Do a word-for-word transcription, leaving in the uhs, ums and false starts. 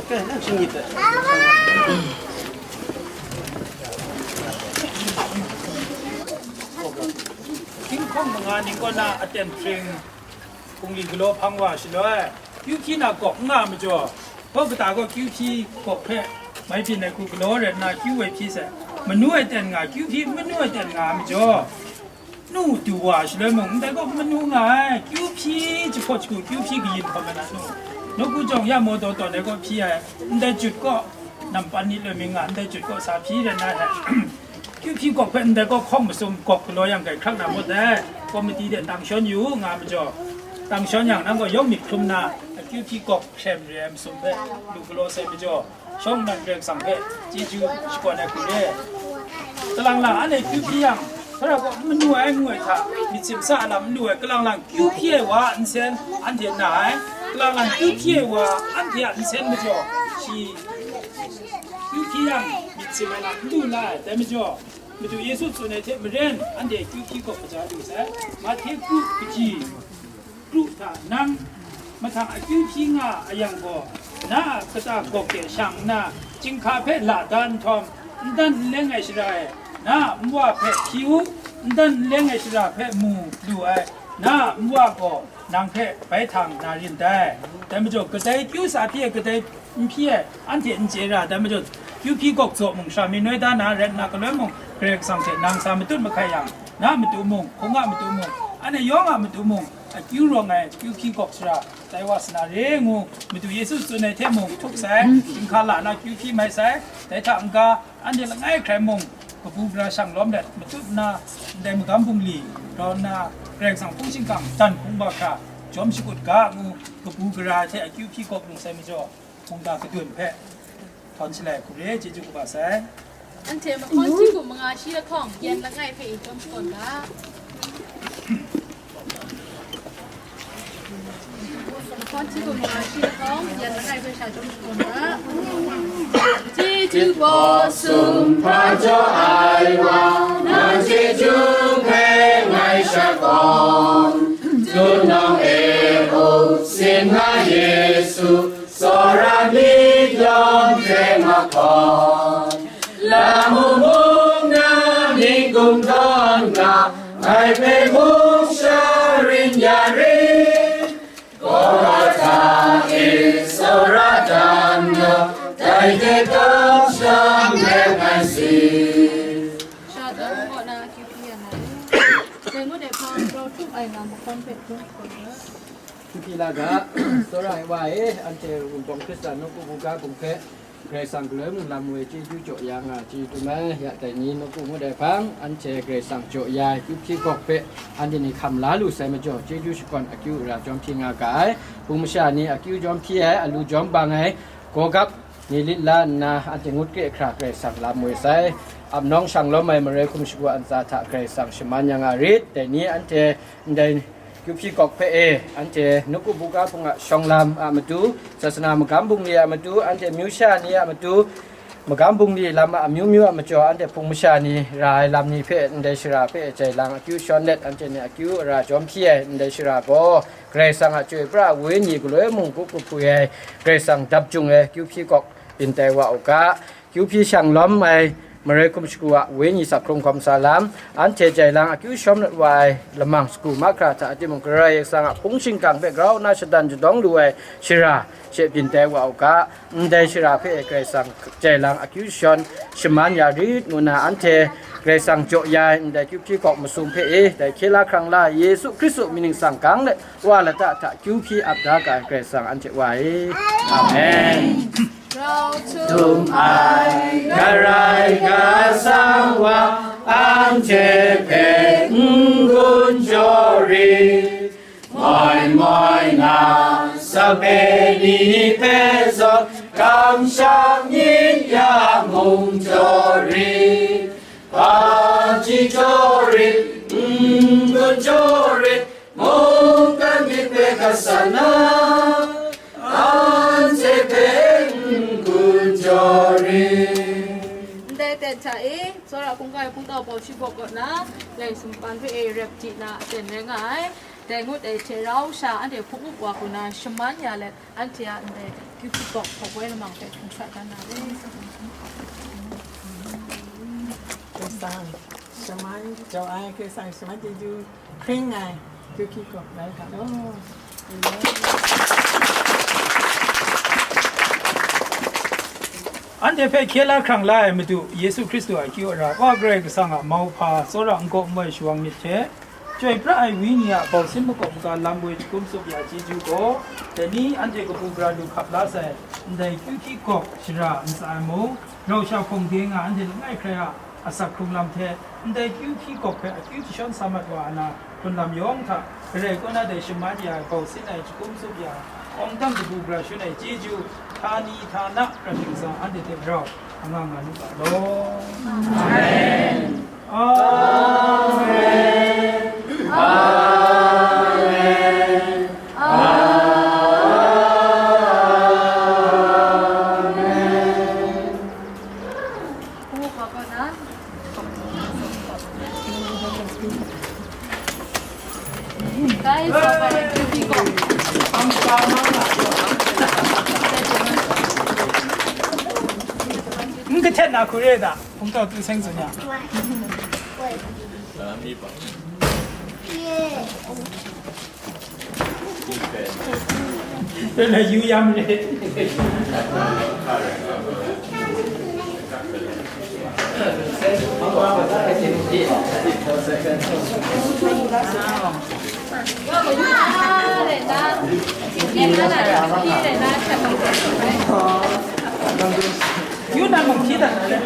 Hkying hpawng manga ning kaw na aten hpring, hpungli galaw hpang wa shaloi, kyu hpyi na gawk n nga majaw, hkaw kata gaw kyu hpyi gawk hpe mai byin ai hku galaw rai nna kyu woi hpyi sai. Manu ai ten nga, kyu hpyi manu ai ten nga ai majaw, nu du wa shaloi mung, ndai gaw manu nga ai, kyu hpyi jahpaw jahku, kyu hpyi kayin hkawm ai na nu, nawku jawng ya maw daw tawn ai gaw hpyi ai, ndai jut kaw, nampan ni loi mi nga, ndai jut kaw sa hpyi rai nna ai. Kyu hpyi gawk hpe ndai gaw hkawng masum gawk galaw yang, grai hkrak na mawt dai, komiti de tang shawn yu u nga majaw, tang shawn yang, nang gaw yawng myit hkrum na, kyu hpyi gawk hkrem re ai masum hpe lu galaw sai majaw, shawng nnan Karai Kasang hpe chyeju shakawn ai hku re. Kalang lang anhte kyu hpyi yang, hkra gaw n manu ai ngu ai hta, myit simsa a lam n lu ai, kalang lang kyu hpyi ai wa a nsen anhte na ai, kalang lang kyu hpyi ai wa anhte a nsen majaw, shi kyu hpyi yang, myit sim ai lam n lu na ai. Dai majaw, Madu Yesu tsun ai hte maren, anhte kyu hpyi gawk kaja lu sai. Mahte kru kaji, kru hta nang mahtang akyu hpyi nga a yang gaw, na a kata gawk de shang nna, chyinghka hpe la da nhtawm, n dan n leng ai shara e, na a nwa hpe hpyi u, n dan n leng ai shara hpe mu lu ai, na a nwa gaw nang hpe bai htang na rin dai. Dai majaw, kadai kyu sa hpyi ai, kadai n hpyi ai, anhte n chye ra. Dai majaw, kyu hpyi gawk zaw mung, shara mi noi da na rai nna, galoi mung, Karai Kasang hte nang sa matut mahkai yang, na a matu mung, hkungga matu mung, anhte yawng a matu mung, akyu rawng ai kyu hpyi gawk shara tai wa sa na re ngu, Madu Yesu tsun ai hte mung htuk sai, chyinghka la na kyu hpyi mai sai. Dai hta n-ga, anhte langai hkrai mung, kabu gara shang lawm let, matut nna, ndai magam bungli grau nna, Karai Kasang hpung shingkang dan hkungga hkra jawm shakut ga ngu, kabu gara hte akyu hpyi gawk lu sai majaw, mungga kadun hpe htawn shalai hku re, chyeju kaba sai. Anhte mahkawn hti kum manga shi lahkawng, yan langai hpe e jawm shakawn ga. Mahkawn hti kum manga shi lahkawng, yan langai hpe sha jawm shakawn ga. Chyeju gaw sumhpa jaw ai wa, nang chyeju hpe ngai shakawn. Tunau e up, Singhka Yesu, tsawra myit yawng hte mahkawn. Lamu mung na ning gumdawn nga, ngai hpe mung sharin ya rit. Golgota e tsawra dan nga, dai hte kamsham let ngai si. Sha dan kaw na kyu hpyi ya na re. Dai ngut ai hpang, grau htum ai nga mahkawn hpe hkrum hkrum nga. Kyu hpyi la ga, tsawra ai wa e, anhte Wunpawng Hkristan nawku buga hpung hpe, Karai Kasang galoi mung lam woi chyeju jaw ya nga, chyeju dum ai, ya dai ni nawku ngut ai hpang, anhte Karai Kasang jaw ya ai kyu hpyi gawk hpe, anhte ni hkam la lu sai majaw, chyeju shakawn akyu ara jawm hpyi nga ga ai, hpung masha ni akyu jawm hpyi ai, alu jawm bang ai, gawgap ni lit la nna, anhte ngut kre hkra Karai Kasang lam woi sai, ap nawng shang lawm ai marai hkum shagu a ntsa hta Karai Kasang shaman ya nga rit, dai ni anhte ndai kyu hpyi gawk hpe e, anhte nawku buga hpung a shawng lam a matu, sasana magam bungli a matu, anhte amyu sha ni a matu, magam bungli lam a amyu myu a majaw, anhte hpung masha ni ra ai lam ni hpe ndai shara hpe jai lang akyu shawn let, anhte ni akyu ara jawm hpyi ai ndai shara gaw, Karai Kasang a chyoi pra ai wenyi galoi mung hku hku hpwi ai, Karai Kasang dap jung ai kyu hpyi gawk byin tai wa u ga. Kyu hpyi shang lawm ai marai hkum shagu a wenyi sak hkrung hkawm sa lam, anhte jai lang akyu shawm lat wa ai lamang sagu mahkra hta timung, Karai Kasang a hpung shingkang hpe grau nna shadan shadawng lu ai shara she byin tai wa u ga, ndai shara hpe e Karai Kasang jai lang akyu shawn shaman ya rit ngu na, anhte Karai Kasang jaw ya ai ndai kyu hpyi gawk masum hpe e, dai hkye la hkrang la Yesu Hkristu mying ningsang gang let wa lata hta kyu hpyi ap da ga ai Karai Kasang anhte Wa e. Amen. Tum ai Karai Kasang Wa, anhte hpe n-gun jaw rit, moi moi na sape ni hpe zawn kamsham myit ya mung jaw rit, hpaji jaw rit, n-gun jaw rit, mungkan myit hpe gat sa na, anhte hpe n-gun jaw rit. Ndai ten hta e, tsawra hkungga ai hpungtau Paul Shibawk kaw na, lai sumpan hpe e rep di na aten rai nga ai. Dai ngut ai hte rau sha, anhte hpung up wa hku na shaman ya let, anhte a ndai Kyu Hkri Gawk hpaw poi lamang hpe hkrung sha dan na re. Karai Kasang, shaman jau ai, Karai Kasang shaman chyeju hpring ai Kyu Hkri Gawk rai ga law. Amen. Anhte hpe hkye la hkrang la ai Madu Yesu Hkristu a akyu ara, Wa Karai Kasang a mauhpa, tsawra n-gaw n-goi shawang myit hte, Chyoi pra ai Wenyi a bausin makawp maga lam woi jahkum tsup ya chyeju gaw, dai ni anhte kabu gara lu hkap la sai, ndai Kyu Hkri Gawk shara ntsa ai mung, rau sha hpawng de nga anhte langai hkrai a asak hkrung lam hte, ndai Kyu Hkri Gawk hpe akyu jashawn sa mat wa ai na, hkrun lam yawng hta, Karai kaw na dai shaman ya ai bausin ai jahkum tsup ya ai, awng dang kabu gara shun ai chyeju, htani htana prat ting sa anhte hte rau, anga nga lu ga law. Amen. Amen. Amen. Amen. Guys, n ka htet na hku re da, hpung tau tu seng tsun ya. Yu yam re. Yu nan mung hti dat na re.